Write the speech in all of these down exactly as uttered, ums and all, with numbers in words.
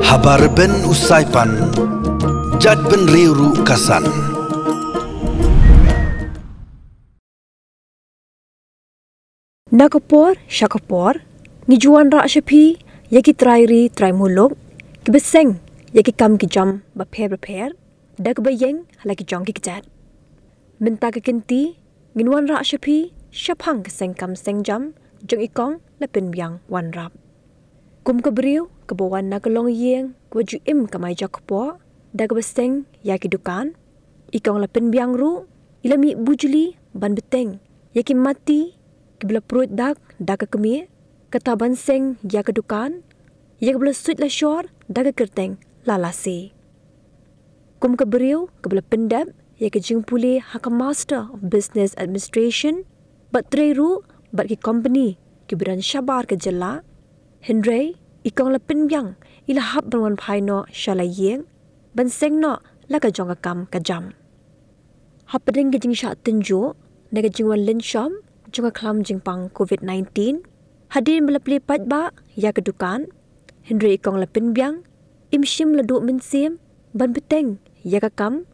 Haba rben u Saipan, jait bynriew ruh ka san. Na ka por sha ka por, ngi ju wanrah sha phi ïa ki trai ri trai muluk kiba seng ïa ki kam ki jam bapher bapher da kaba ïeng ha la ki jong ki kjat. Mynta ka kynti ngin wanrah sha phi shaphang ka seng kam seng jam jong i Kong Lapynbiang Wanrap. Kum ka briew kaba wan na ka longïing kaba ju im kamai jakpoh da kaba seng ïa ki dukan, i Kong Lapynbiang ruh i la mih bujli ban bteng ïa ki mati kiba la pruid dak da ka kmie, kata ban seng ïa ka dukan ïa kaba la suit la shor da ka kyrteng Lala Se. Kum ka briew kaba la pyndep ïa ka jingpule ha ka Master of Business Administration, bad trei ruh bad ki kompani kiba don shabar ka jylla, hynrei i Kong Lapynbiang i la hap ban wan phai noh sha la ïing ban seng noh la ka jong ka kam ka jam. Hapdeng ka jingshah tynjuh na ka jingwan lynshop jong ka khlam jingpang COVID nineteen, hadien ba la plie paidbah ïa ka dukan, hynrei i Kong Lapynbiang im shym la duh mynsiem ban bteng ïa ka kam,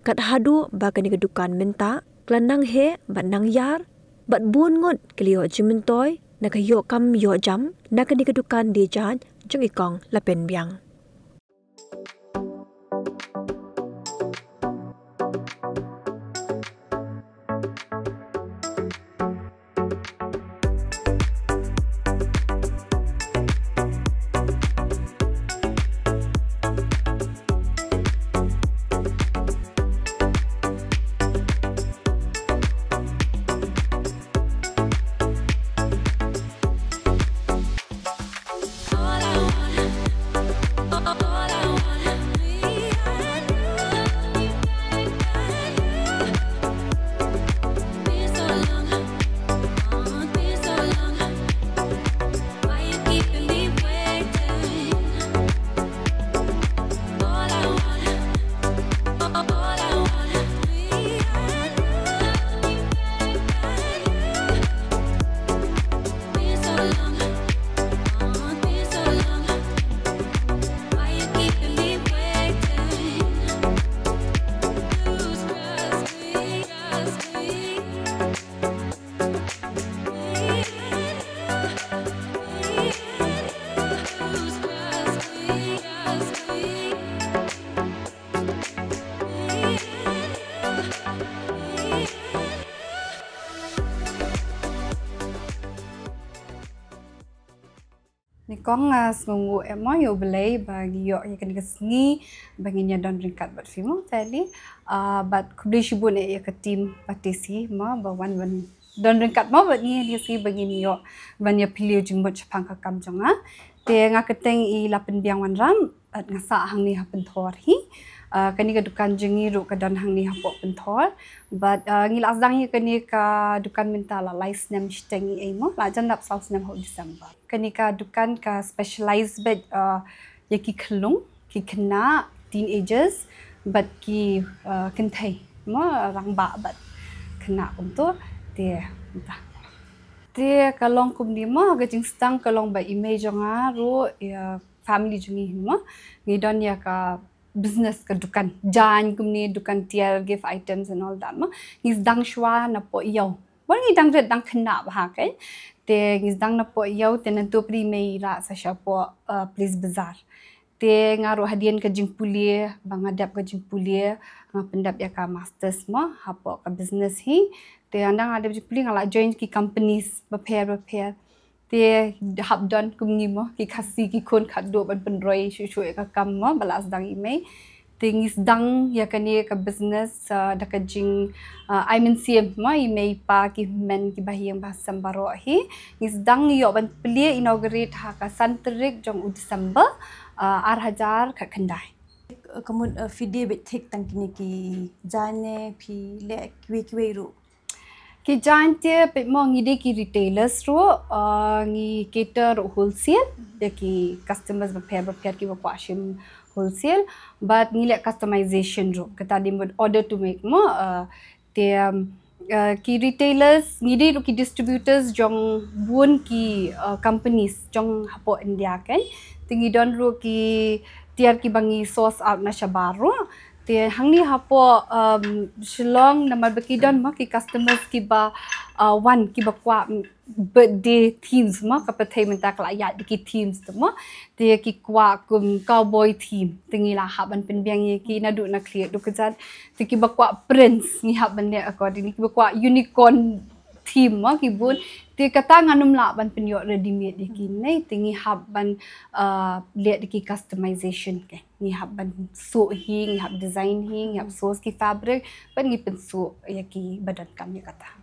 kat haduh ba kane ka dukan mynta ka la nang heh bad nang ïar, bad bun ngut ki la ïoh jingmyntoi na ka ïoh kam ïoh jam na kane ka dukan die jaiñ jong i Kong Lapynbiang. Nyngkong nga sngewnguh em mo ïa U Blei ba ngi ïoh ïa kane ka sngi ba ngin ïa don ryngkat bad phi mo Sally. Ah, bad khublei shibun ïa ka team Patesi mo ba wan wan don ryngkat mo bad ngi ïa ka sngi ba ngin ïoh ban ïa plie jingmut shaphang ka kam jong nga. Te nga kyrteng i Lapynbiang Wanrap. Bad nga sah hangne ha Pynthor hi. Ah, kane ka dukan jong ngi ruh ka don hangne hapoh Pynthor. Bad, ah, ngi la sdang ïa kane ka dukan mynta la lai snem shiteng ei mo, la jan dap saw snem ha u December. Kane ka dukan ka specialize bad, ah, ïa ki khyllung, ki khynnah, teenagers, bad ki, ah, kynthei mo, rangbah bad khynnah kumto. Te mynta. Te ka long kumne mo, ka jingsdang ka long ba i mei jong nga ruh ïa family jong ngi mo. Ngi don ïa ka business ka dukan. Jaiñ kumne dukan tiar, gift items and all that mo. Ngi sdang shuwa napoh ïew. Mo ngi dang rit dang khynnah bha keiñ. Te ngi sdang napoh ïew te nangta phi mei la sa shapoh, uh, Police Bazar. Te nga ruh hadien ka jingpule, ba nga dep ka jingpule, nga pyndep ïa ka masters mo, hapoh ka business hi. Te ynda nga dep jingpule nga la join ki companies bapher bapher. Te hap don kumne mo, ki Khasi ki khun khatduh ban pynroi shuh shuh ïa ka kam mo, ba la sdang i mei. Te ngi sdang ïa kane ka business, ah, da ka jing, ah, ai mynsiem mo, i mei i pa ki hynmen ki bahaïing bahasem baroh hi. Ngi sdang ïoh ban plie inaugurate ha ka san tarik jong u December, ah, ar hajar khatkhyndai. Ka mut, ah, phi die beit thik tang kine ki jaiñ ne phi leh kiwei kiwei ruh? Ki jaiñ te peit mo ngi dei ki retailers ruh, ah, ngi cater ruh wholesale, ïa ki customers bapher bapher kiba kwah shim wholesale, but ngi leh customization ruh, kata dei mut order to make mo, ah, te, um, Uh, ki retailers, ngi dei ruh ki distributors jong bun ki uh, companies jong hapoh India kan. Te ngi don ruh ki tiar kiba ngi source out na shabar ruh. Te hangne hapoh um, Shillong namar ba ki don ma ki customers kiba uh, wan kiba kwah birthday themes ma ka pyrthei mynta ka la ïaid da ki themes te ma. Te ki kwah kum cowboy theme te ngi la hap ban pynbiang ïa ki naduh na khlieh duh kjat. Te kiba kwah prints ngi hap ban leh accordingly, kiba kwah unicorn theme ma ki bun. Te kata ngan ym lah ban pynïoh ready made ïa ki ne te ngi hap ban uh, leh da ki customization ke. Ngi hap ban suh hi, ngi hap design hi, ngi hap source ki fabric, ban ngi pynsuh ïa ki ba donkam ïa kata.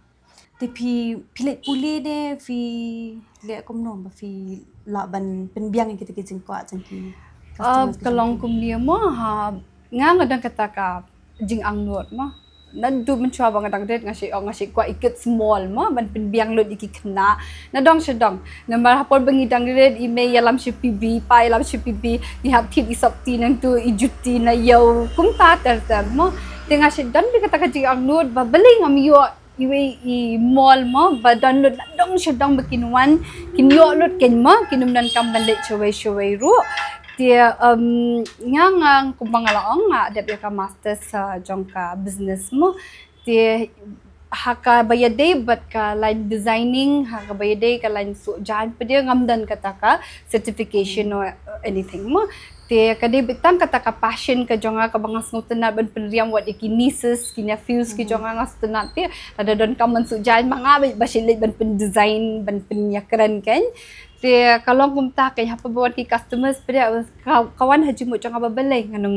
Te phi phi leh pule ne phi leh kumno ba phi lah ban pynbiang ïa kita ki jingkwah jong ki Uh, customers ka jong long phi? Kumne mo ha nga nga dang kata ka jingangnud mo. Naduh mynshuwa ba nga dang rit nga shu ong nga shu kwah i kit small mo ban pynbiang lut ïa ki khynnah. Na dong sha dong. Namar ha por ba ngi dang rit i mei ïalam sha P B, pa ïalam sha P B, ngi hap thied i sopti nangtu i juti na ïew kumta ter ter mo. Te nga shu don beit kata ka jingangnud ba balei ngam ïoh iwei i mall mo ba don lut na dong sha dong ba kin wan kin ïoh lut kein mo kin ym donkam ban leit shawei shawei ruh. Te um, nga nga kumba nga la ong nga dep ïa ka masters uh, jong ka business mo. Te ha kaba ïadei bad ka line designing, ha kaba ïadei ka line suh jaiñ pat de ngam don kata ka certification or anything mo. Te ka dei beit tang kata ka passion ka jong nga kaba nga sngewtynnat ban pynriam wat ïa ki nieces ki nephews ki jong nga, nga sngewtynnat te lada donkam ban suh jaiñ ma nga ba shu leit ban pyndesign ban pynïakren kein. Te ka long kumta kein haba wan ki customers pat de ka wan ha jingmut jong nga ba balei ngan ym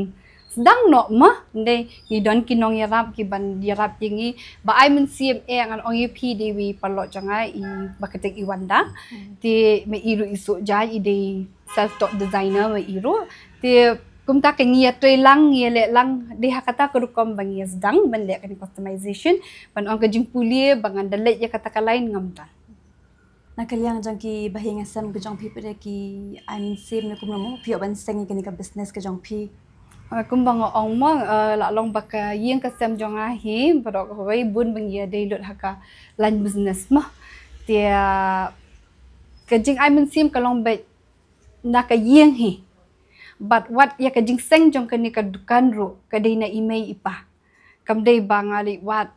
sdang noh ma. Nde ngi don ki nongïarap ki ban ïarap ïa ngi. Ba ai mynsiem eh ngan ong ïa phi dei iwei i paralok jong nga i ba kyrteng i Wanda. Te ma i ruh i suh jaiñ i dei self taught designer ma i ruh. Te kumta ka ngi ïatrei lang ngi ïaleh lang dei ha kata ka rukom ba ngi ïasdang ban leh kane customization ban ong ka jingpule ba ngan da leit ïa kata ka line ngam don. Na ka liang jong ki bahing hasem ka jong phi pat de ki ai mynsiem ne kumno mo phi ïoh ban seng ïa kane ka business ka jong phi? Uh, kumba nga ong mo uh, la long ba ka ïing ka sem jong nga hi baroh kawei bun ba ngi ïadei lut ha ka line business mo. Te uh, ka jingai mynsiem ka long beit na ka ïing hi. Bad wat ïa ka jingseng jong kane ka dukan ruh ka dei na i mei i pa. Kam dei ba nga leit wad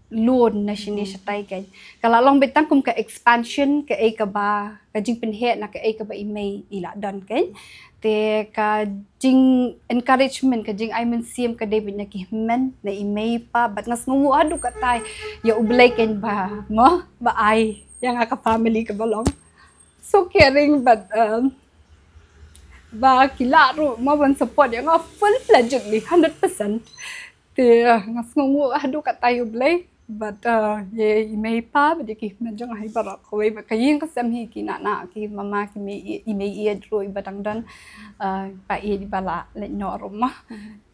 loan na shane shatai kein. Ka la long beit tang kum ka expansion kaei kaba ka jingpynheh na kaei kaba i mei i la don kein. Te ka jing encouragement ka jingai mynsiem ka dei beit na ki hynmen na i mei i pa bad nga sngewnguh haduh katai ïa U Blei kein ba mo ba ai ïa nga ka family kaba long so caring but um, ba ki lah ruh mo ban support ïa nga full fledgedly hundred percent. Te uh, nga sngewnguh haduh katai U Blei but uh, ïa i mei i pa bad ïa ki hynmen jong nga hi baroh kawei bad ka ïing ka sem hi ki nana ki mama ki mei i mei i ruh i ba dang don uh, pa i ba la leit noh ruh mo.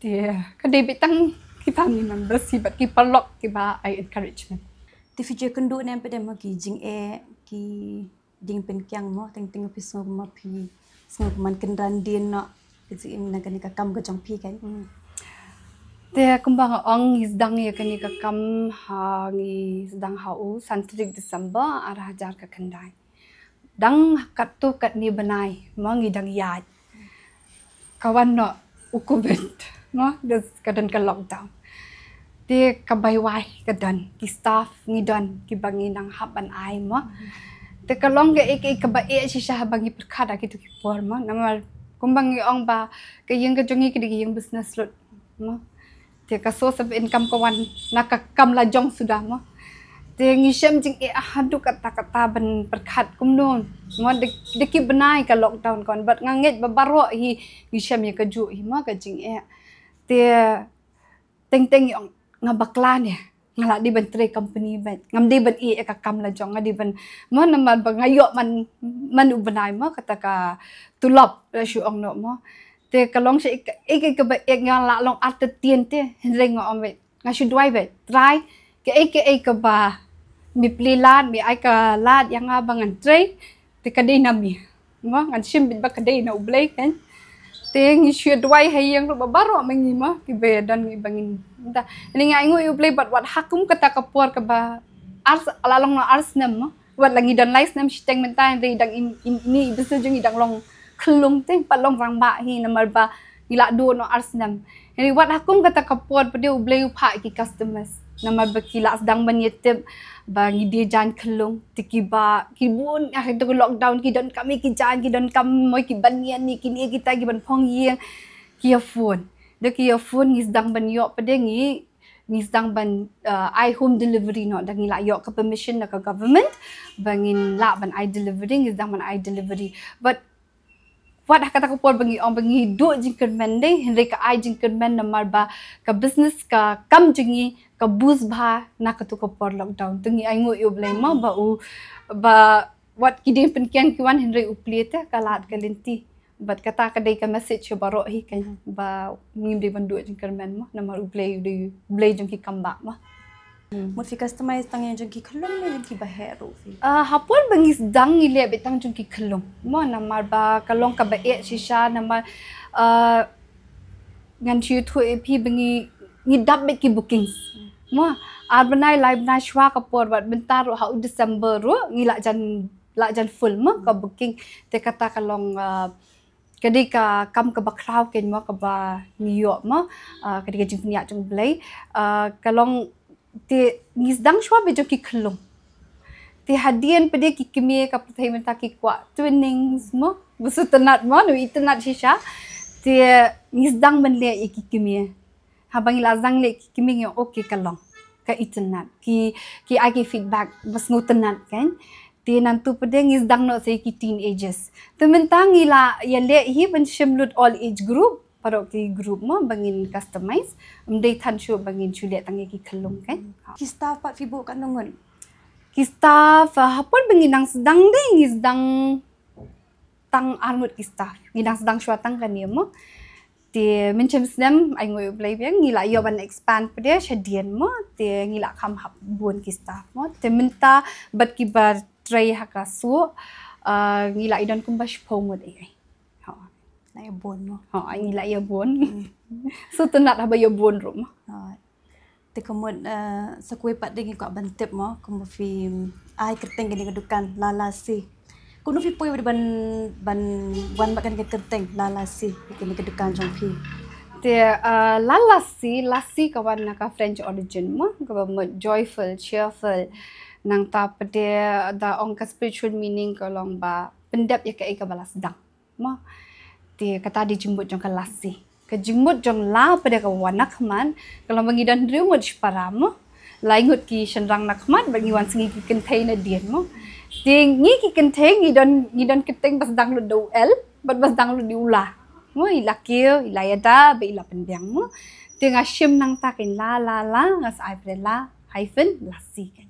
Te ka dei beit tang ki family members hi bad ki paralok kiba ai encouragement. Te phi ju kynduh ne em pat de mo ki jingeh ki jingpynkiang mo teng teng phi sngew kumba phi sngew kumba kynran dien noh ka jingim na kane ka kam ka jong phi kein. Te kumba nga ong ngi sdang ïa kane ka kam ha ngi sdang ha u san tarik December ar hajar ka khyndai. Dang katto katne bnai mo ngi dang ïaid ka wan noh u covid mo da ka don ka lockdown. Te ka bai wai ka don ki staff ngi don kiba ngi nang hap ban ai mo. Te ka long kaei kaei kaba eh shisha haba ngi pyrkhat ha kito ki por mo namar kumba ngi ong ba ka ïing ka jong ngi ka dei ka ïing business lut mo. Te ka source of income ka wan na ka kam la jong suda mo. Te ngi shem jingeh haduh katta katta ban pyrkhat kumno mo da ki bnai ka lockdown ka wan bad nga ngeit ba baroh hi ngi shem ïa kajuh hi mo ka jingeh. Te teng teng ngi ong nga bakla ne nga la dei ban trei company bad ngam dei ban ïeh ïa ka kam la jong nga dei ban mo namar ba nga ïoh man man u bnai mo kata ka tulop la shu ong noh mo. Te ka long sha ïa kaei kaei kaba ïa nga la long artatien te hynrei nga ong beit nga shu duwai beit Trai kaei kaei kaba me plie lad me ai ka lad ïa nga ba ngan trei te ka dei na me. Mo ngan shim beit ba ka dei na U Blei kein. Te ngi shu duwai ha ïing ruh ba baroh ma ngi mo, kiba don ngi ba ngin da. Ngi ainguh ïa U Blei bad wat ha kum kata ka por kaba ar, la long ar snem mo. Wat la ngi don lai snem shiteng mynta, hynrei dang in, in, ini i business jong ngi dang long khyllung te, pat long rangbah hi namar ba ngi la duh noh ar snem. Hynrei wat ha kum kata ka por pat de U Blei u phah ki customers. Namar ba ki la sdang ban ïatip ba ngi die jaiñ khyllung, te kiba, ki bun, ha kata ka lockdown, ki donkam ïa ki jaiñ, ki donkam mo ki ban ïa ni, kine kita ki ban phong ïing, ki ïa phone. Da ki ïa phone ngi sdang ban ïoh pat de ngi, ngi sdang ban, uh, ai home delivery noh, da ngi la ïoh ka permission na ka government ba ngin lah ban ai delivery, ngi sdang ban ai delivery. But wat ha kata ka por ba ngi ong ba ngi duh jingkyrmen de, hynrei ka ai jingkyrmen namar ba ka business, ka kam jong ngi ka boost bha na katu ka por lockdown. Te ngi ainguh ïa U Blei mo ba u, ba wat ki dieng pynkiang ki wan, hynrei U Blei te ka lad ka lynti. Bad kata ka dei ka message ïa baroh hi kan, ba ngim dei ban duh jingkyrmen mo, namar U Blei u dei U Blei jong ki kam bah mo. Mut phi customize tang ïa jong ki khyllung ne jong kiba heh ruh phi? Ah, ha por ba ngi sdang ngi leh beit tang jong ki khyllung mo, namar ba ka long kaba eh shisha, namar, ah, ngan shu ïathuh ïa phi ba ngi, ngi dap beit ki bookings mo. Ar bnai lai bnai shuwa ka por, bad mynta ruh ha u December ruh ngi la jan, la jan full mo ka booking. Te kata ka long, ah, ka dei ka kam kaba khraw kein mo, kaba ngi ïoh mo, ah, ka dei ka jingpynïaid jong U Blei. Ah, ka long te ngi sdang shuwa beit jong ki khyllung. Te hadien pat de ki kmie ka pyrthei mynta ki kwah Twinings mo, ba sngewtynnat mo, ngi itynnat shisha. Te ngi sdang ban leh ïa ki kmie. Haba ngi la sdang leh ki kmie ngi ong okay ka long, ka itynnat. Ki, ki ai ki feedback ba sngewtynnat kan. Te nangta pat de ngi sdang noh sa ïa ki teenagers. Te mynta ngi la ïaleh hi ban shim lut all age group, baroh ki group mo ba ngin customize. Ym dei than shuh ba ngin shu leh tang ïa ki khyllung kan. Ki staff pat phi buh katno ngut? Ki staff, ah, ha por ba ngi dang sdang de ngi sdang tang ar ngut ki staff. Ngi dang sdang shuwa tang kane mo. Te mynshem snem, ainguh ïa U Blei biang, ngi la ïoh ban expand pat de shadien mo. Te ngi la kham hap bun ki staff mo. Te mynta bad kiba trei ha ka suh, ah, ngi la ïadon kumba shiphew ngut ei ei. Ho. La ïa bun mo. Ho, ngi la ïa bun. Sngewtynnat haba ïa bun ruh mo. Ho. Te ka mut, eh, sa kawei pat de ngi kwah ban tip mo, kumba phi ai kyrteng kane ka dukan, La Lassi. Kumno phi poi ban, ban wan bad kane ka kyrteng, La Lassi, kane ka dukan jong phi? Te, eh, La Lassi, lassi ka wan na ka French origin mo, kaba mut joyful, cheerful. Nangta pat de da ong ka spiritual meaning ka long ba pyndep ïa kaei kaba la sdang. Mo. Te kata dei jingmut jong ka lassi. Ka jingmut jong la pat de ka wan na khmat, ka long ba ngi don hynriew ngut shipara mo. Lai ngut ki shynrang na khmat, bad ngi wan sngi ki kynthei nadien mo. Te ngi ki kynthei ngi don, ngi don kyrteng ba sdang lut da u L, bad ba sdang lut da u la. Mo, i la kiew, i la ïada, bad i la pynbiang mo. Te nga shim nangta kein La, La, La, nga sa ai pat de La hyphen Lassi kein.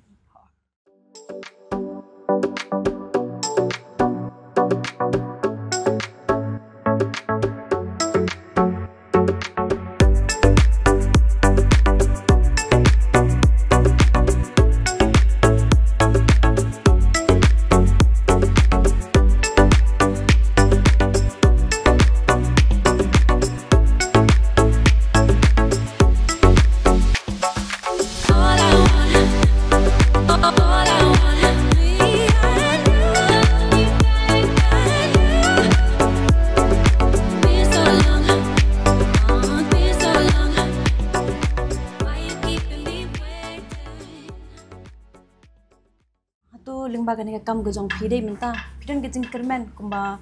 Hato lyngba kane ka kam ka jong phi dei mynta phi don ka jingkyrmen kumba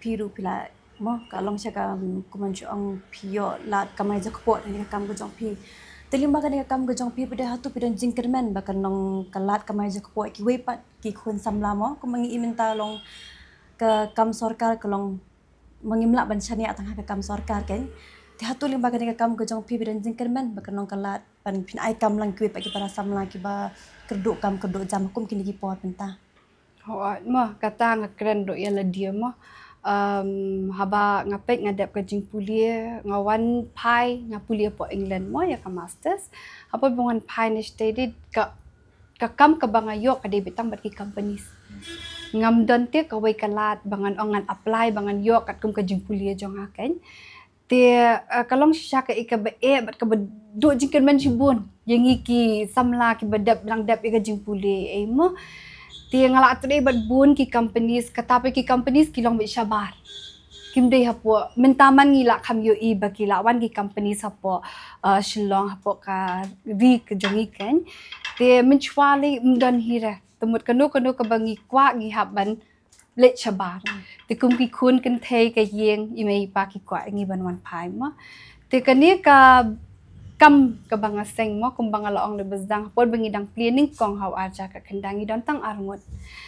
phi ruh phi la mo, ka long sha ka, um, kumba shu ong phi ïoh lad kamai jakpoh kane ka kam ka jong phi. Te lyngba kane ka kam ka jong phi pat de hato phi don jingkyrmen ba kan long ka lad kamai jakpoh kiwei pat ki khun samla mo, kumba ngi i mynta long ka kam sorkar ka long ma ngim lah ban shaniah tang ha ka kam sorkar kein. Te hato lyngba kane ka kam ka jong phi phi don jingkyrmen ba kan long ka lad ban phin ai kam lang kiwei pat ki para samla kiba kyrduh kam kyrduh jam ha kum kine ki por mynta? Hooid mo, kata nga kren ruh ïa lade mo. Um, haba nga peit nga dep ka jingpule, nga wan phai, nga pule hapoh England mo ïa ka masters. Haba nga wan phai ne shatei de ka, ka kam kaba nga ïoh ka dei beit tang bad ki companies. Ngam don te kawei ka lad ba ngan ong ngan apply ba ngan ïoh katkum ka jingpule jong nga kein. Te, eh, ka long shisha kaei kaba eh bad kaba duh jingkyrmen shibun ïa ngi ki samla kiba dep, dang dep ïa ka jingpule, eh, mo. Te nga la trei bad bun ki companies, kata pat ki companies ki long beit shabar. Kim dei hapoh, mynta man ngi la kham ïohi ba ki la wan ki companies hapoh, eh, Shillong, hapoh ka ri ka jong ngi kein. Te mynshuwa lei ym don hi re. Te mut kano kano kaba ngi kwah ngi hap ban leit shabar. Te kum ki khun kynthei ka ïing, i mei i pa ki kwah ngi ban wan phai, mo. Te kane ka kam kaba nga seng, mo, kumba nga la ong lei ba sdang, por ba ngi dang plie nyngkong ha u ar hajar khatkhyndai ngi don tang ar ngut.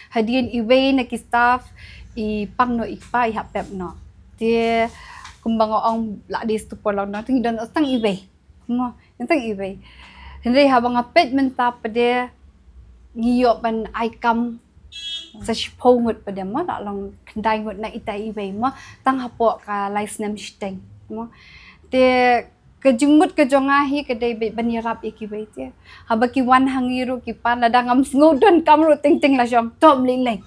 Hadien iwei na ki staff i pang noh, i kpa i hap pep noh. Te kumba nga ong, la dei stupor long noh, te ngi don tang iwei. Mo, ngi tang iwei. Hynrei haba nga peit mynta pat de ngi ïoh ban ai kam sa shiphew ngut pat de, mo, la long khyndai ngut na ita iwei, mo, tang hapoh ka lai snem shiteng, mo. Te ka jingmut ka jong nga hi ka dei beit ban ïarap ïa kiwei te. Haba ki wan ha ngi ruh ki pan, lada ngam sngew donkam ruh teng teng la ong, to ym lei lei.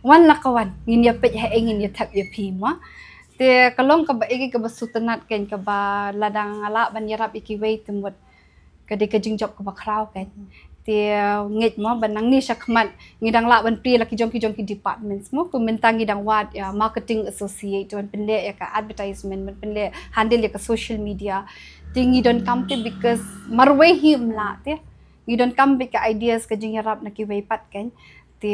Wan la ka wan, ngin ïa peit ha ei, ngin ïa thep ïa phi, mo. Te ka long kaba ïa kaba sngewtynnat kein, kaba lada nga lah ban ïarap ïa kiwei te mut ka dei ka jingjop kaba khraw kein. Te ngeit, mo, ba nangne shakhmat ngi dang lah ban plie la ki jong ki jong ki departments, mo, kum mynta ngi dang wad ïa marketing associate ban pynleh ïa ka advertisement, ban pynleh handle ïa ka social media. Te ngi donkam te because marwei hi ym lah te. Ngi donkam beit ka ideas, ka jingïarap na kiwei pat kein. Te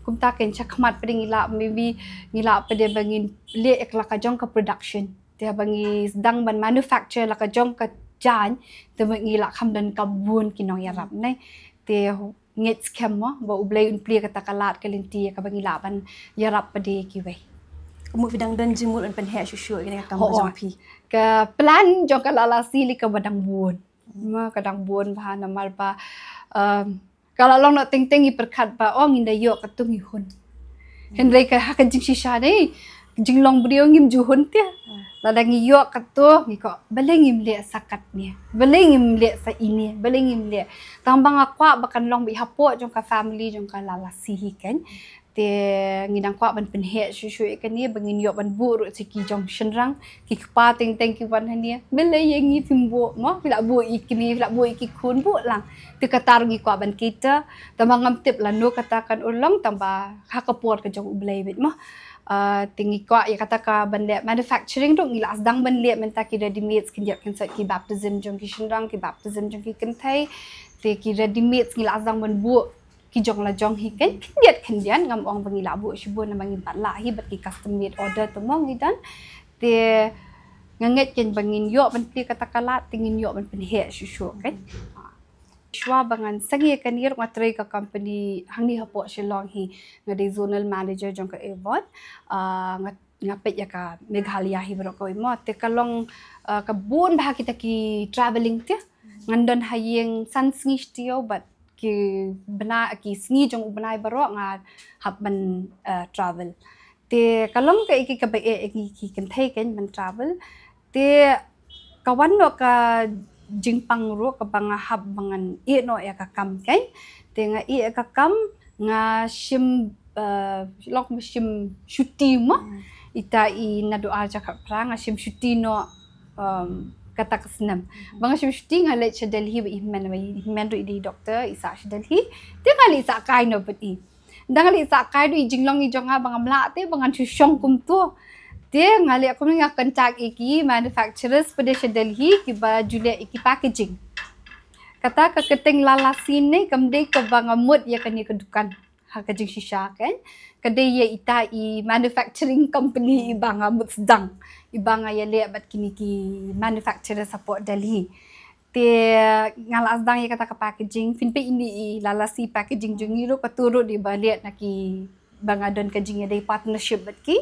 kumta kein shakhmat pat de ngi lah, maybe ngi lah pat de ba ngin leh ïa ka la ka jong ka production. Te haba ngi sdang ban manufacture la ka jong ka jaiñ, te mut ngi lah kham donkam bun ki nongïarap, ne. Te ngeit skhem, mo, ba U Blei un plie kata ka lad ka lynti ïa kaba ngi lah ban ïarap pat de kiwei. Ka mut phi dang don jingmut ban pynheh shuh shuh ïa kane ka kam ka jong phi? Ka plan jong ka Lala Sih lei kaba dang bun. Mo, ka dang bun bha namar ba, um, ka la long noh teng teng ngi pyrkhat ba, oh, ngin da ïoh katto ngi hun. Hynrei ka ha ka jingshisha dei, jinglong briew ngim ju hun te. Lada ngi ïoh katto ngi kwah, balei ngim leh sa katne, balei ngim leh sa ine, balei ngim leh. Tang ba nga kwah ba kan long beit hapoh jong ka family jong ka Lala Sih hi kein. Te ngi dang kwah ban pynheh shuh shuh ïa kane ba ngin ïoh ban buh ruh sha ki jong shynrang, ki kpa teng teng ki wan hangne. Balei ïa ngi phim buh, mo, phi la buh ïa kine, phi la buh ïa ki khun, buh lang. Te kata ruh ngi kwah ban cater, tang ba ngam tip lano kata kan urlong, tang ba ha ka por ka jong U Blei beit, mo. Ah, te ngi kwah ïa kata ka ban leh manufacturing ruh ngi la sdang ban leh mynta ki ready mades khyndiat khyndiat, ki baptism jong ki shynrang, ki baptism jong ki kynthei. Te ki ready mades ngi la sdang ban buh ki jong la jong hi kein, khyndiat khyndiat, ngam ong ba ngi la buh shibun namar ngim pat lah hi bad ki custom made order te mo ngi don. Te nga ngeit kein ba ngin ïoh ban plie kata ka lad, te ngin ïoh ban pynheh shuh shuh kein. Shuwa ba ngan seng ïa kane ruh nga trei ka company hangne hapoh Shillong hi, nga dei zonal manager jong ka Avon. Ah, nga, nga peit ïa ka Meghalaya hi baroh kawei mo. Te ka long, ah, ka bun bha kita ki travelling te. Ngan don ha ïing san sngi shi taïew bad ki bnai, ki sngi jong u bnai baroh nga hap ban, eh, travel. Te ka long kaei kaei kaba eh ïa ngi ki kynthei kein ban travel. Te ka wan noh ka jingpang ruh kaba nga hap ba ngan ïeh noh ïa ka kam kein. Te nga ïeh ïa ka kam, nga shim, eh, long ba shim shuti mo. Hmm. Ita i naduh ar hajar khatphra nga shim shuti noh, um, kata ka snem. Hmm. Ba nga shim shuti nga leit sha Delhi bad i hynmen, i hynmen ruh i dei doctor, i sah sha Delhi. Te nga leit sah kai noh bad i. Dang leit sah kai ruh i jinglong i jong nga ba ngam lah te ba ngan shu shong kumto. Te nga leh kumne, nga contact ïa ki manufacturers pat de sha Delhi kiba ju leh ïa ki packaging. Kata ka kyrteng Lala Sih ne kam dei kaba nga mut ïa kane ka dukan ha ka jingshisha kein. Ka dei ïa ita i manufacturing company iba nga mut sdang, iba nga ïaleh bad kine ki manufacturers hapoh Delhi. Te nga la sdang ïa kata ka packaging, phin peit ine i Lala Sih packaging jong ngi ruh, kato ruh dei ba leh na kiba nga don ka jingïadei partnership bad ki.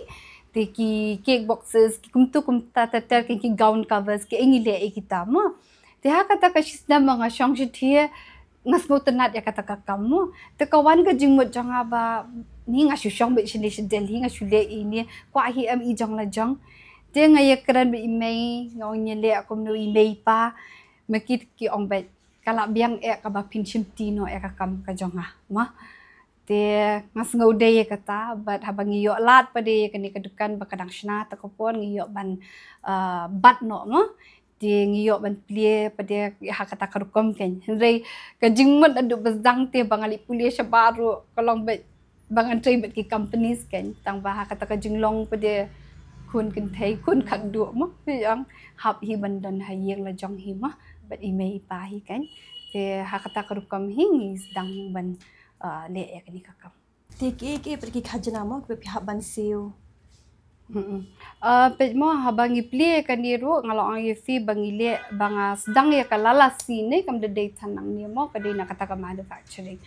Te ki cake boxes, ki kumto kumta ter ter, ki, ki gown covers, kiei ngi leh ïa kita mo. Te ha kata ka shi snem ba nga shong shathie, nga sngewtynnat ïa kata ka kam mo. Te ka wan ka jingmut jong nga ba ni nga shu shong beit shane sha Delhi, nga shu leh ine, kwah hi em i jong la jong. Te nga ïakren bad i mei, nga ong ïaleh kumno i mei i pa. Ma ki ki ong beit, ka la biang eh kaba phin shimti noh ïa ka kam ka jong nga mo. Te nga sngew dei ïa kata, bad haba ngi ïoh lad pat de ïa kane ka dukan ba ka dang shna ta ka por, ngi ïoh ban, ah, bat noh mo. Te ngi ïoh ban plie pat de ha kata ka rukom kein. Hynrei ka jingmut naduh ba sdang te ba nga leit pule shabar ruh ka long beit ba ngan trei bad ki companies kein. Tang ba ha kata ka jinglong pat de khun kynthei khun khatduh mo. Te ong hap hi ban don ha ïing la jong hi mo. Bad i mei i pa hi kein. Te ha kata ka rukom hi ngi sdang ban, ah, leh ïa kane ka kam. Te kiei kiei pat ki khajna mo kiba phi hap ban siew? Hmm. Ah, peit mo, haba ngi plie kane ruh nga la ong ïa phi ba ngi leh, ba nga sdang ïa ka lalasi ne, kam da dei than nangne mo, ka dei na kata ka manufacturing.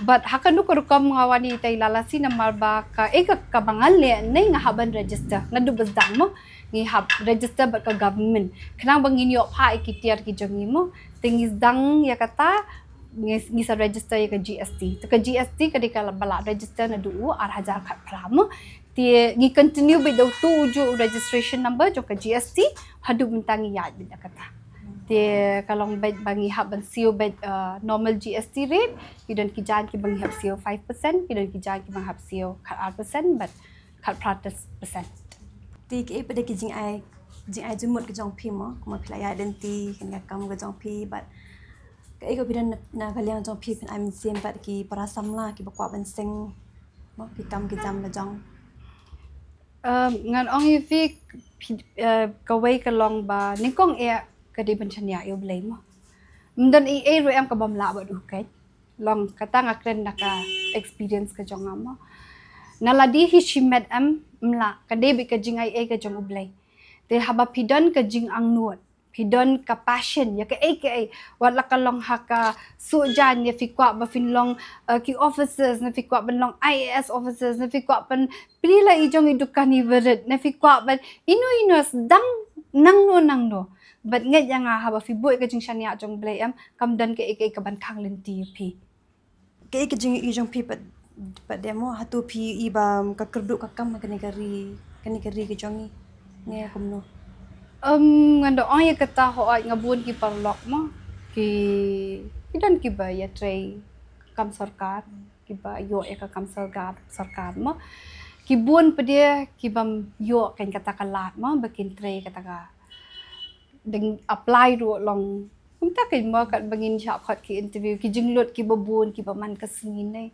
But ha kano ka rukom nga wan ïa ita i lalasi namar ba kaei ka, kaba nga leh ne nga hap ban register naduh ba sdang mo. Ngi hap register bad ka government khnang ba ngin ïoh phah ïa ki tiar ki jong ngi mo. Te ngi sdang ïa kata, ngi, ngi sa register ïa ka G S T. Te ka G S T ka dei kaba la register naduh u ar hajar khatphra mo. Te ngi continue beit da utu u juh u registration number jong ka G S T haduh mynta ngi ïaid beit da kata. Te ka long beit ba ngi hap ban siew beit, uh, normal G S T rate, ki don ki jaiñ kiba ngi hap siew five percent, ki don ki jaiñ kiba ngi hap siew khatar percent, bad khatphra percent. Te kiei pat de ki jingai, jingai jingmut ka jong phi mo, kumba phi la ïaid lynti kane ka kam ka jong phi, bad kaei kaba phi don na, na ka liang jong phi, phin ai mynsiem bad ki para samla kiba kwah ban seng mo ki kam ki jam la jong? Um, ngan ong ïa phi, phi, uh, kawei ka long ba nyngkong eh ka dei ban shaniah ïa U Blei mo. Ym don ei ei ruh em kaba ym lah bad u kein. Long kata nga kren na ka experience ka jong nga mo. Na lade hi shimet em, ym lah, ka dei beit ka jingai ei ka jong U Blei. Te haba phi don ka jingangnud, phi don ka passion ïa kaei kaei, wat la ka long ha ka suh jaiñ, ne phi kwah ba phin long, uh, ki officers, ne phi kwah ban long I A S officers, ne phi kwah ban plie la i jong i dukan i barit, ne phi kwah ban ino ino, sdang nangno nangno. Bad ngeit ïa nga haba phi buh ïa ka jingshaniah jong U Blei em, kam don kaei kaei kaban khang lynti ïa phi. Kaei ka jingïohi jong phi pat, pat de mo, hato phi ïohi ba ka kyrduh ka kam ha kane ka ri, kane ka ri ka jong ngi ne kumno? Um, ngan da ong ïa kata, hooid nga bun ki paralok mo, ki, ki don kiba ïatrei kam sorkar, kiba ïoh ïa ka kam sorkar, sorkar mo. Ki bun pat de kibym ïoh kein kata ka lad mo ba kin trei kata ka, dang apply ruh long. Kumta kein mo, katba ngin shah khot ki interview, ki jinglut kiba bun kiba man ka sngi ne.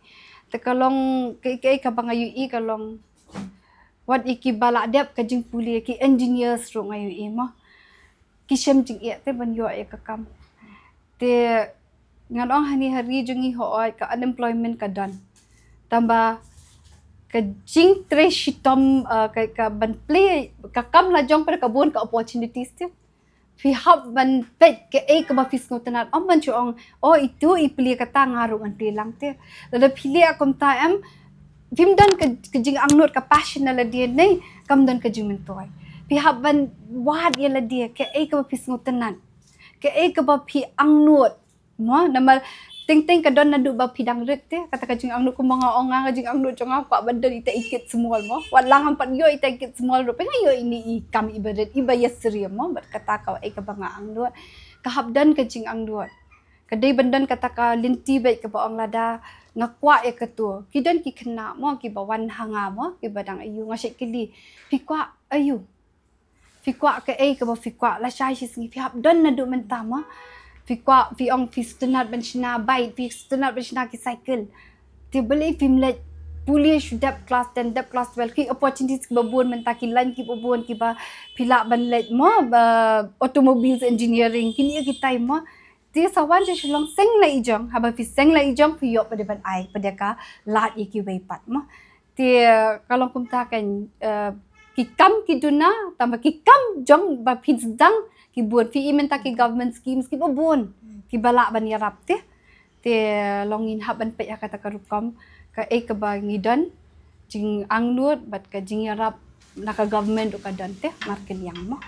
Te ka long kaei kaei kaba nga ïohi ka long, wat ïa kiba la dep ka jingpule, ki engineers ruh nga ïohi mo, ki shem jingeh te ban ïoh ïa ka kam. Te ngan ong hangne ha ri jong ngi hooid ka unemployment ka don. Tangba ka jingtrei shitom, uh, ka, ka ban plie ka kam la jong pat de ka bun ka opportunities te. Phi hap ban peit kaei kaba phi sngewtynnat, ym ban shu ong, oh, itu i plie kata, nga ruh ngan plie lang te. Lada phi leh kumta em, phim don ka, ka jingangnud, ka passion na lade ne kam don ka jingmyntoi. Phi hap ban wad ïa lade kaei kaba phi sngewtynnat, kaei kaba phi angnud mo, namar teng teng ka don naduh ba phi dang rit te. Kata ka jingangnud kumba nga ong, nga ka jingangnud jong nga kwah ban don ita i kit smol mo. Wat la ngam pat ïoh ita i kit smol ruh, pynban nga ïoh ine i kam iba rit, iba ïasyriem mo. Bad kata kaei kaba nga angnud, ka hap don ka jingangnud. Ka dei ban don kata ka lynti beit kaba ong, lada nga kwah ïa katu. Ki don ki khynnah mo kiba wan ha nga mo, kiba dang aïu, nga shait kylli, phi kwah aïu? Phi kwah kaei kaba phi kwah, lashai shisngi phi hap don naduh mynta mo. Phi kwah, phi ong phi sngewtynnat ban shna bike, phi sngewtynnat ban shna ki cycle. Te balei phim leit pule shu dep class ten, dep class twelve, ki opportunities kiba bun mynta, ki line kiba bun kiba phi lah ban leit mo, ba automobiles engineering, kine kitai mo. Te sa wan sha Shillong seng la i jong, haba phi seng la i jong phi ïoh pat de ban ai pat de ka lad ïa kiwei pat mo. Te ka long kumta kein, eh, ki kam ki duna, tangba ki kam jong ba phi sdang ki bun, phi i mynta ki government schemes kiba bun kiba lah ban ïarap te. Te long ngin hap ban peit ha kata ka rukom, kaei kaba ngi don, jingangnud bad ka jingïarap na ka government ruh ka don te markylliang mo.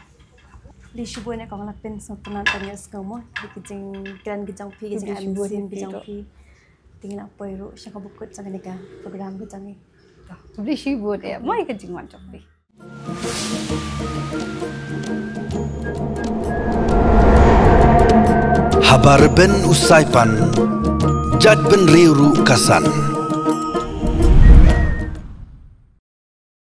Khublei shibun eh kong, la pynsngewtynnat ban ïohsngew mo ïa ki jingkren ki jong phi, ki jingaiñ mynsiem ki jong phi. Te ngin ïa poi ruh sha kaba kut jong kane ka program ka jong ngi. Khublei shibun eh, mo ïa ka jingwan jong phi. Haba rben u saipan, jait bynriew ruh ka san.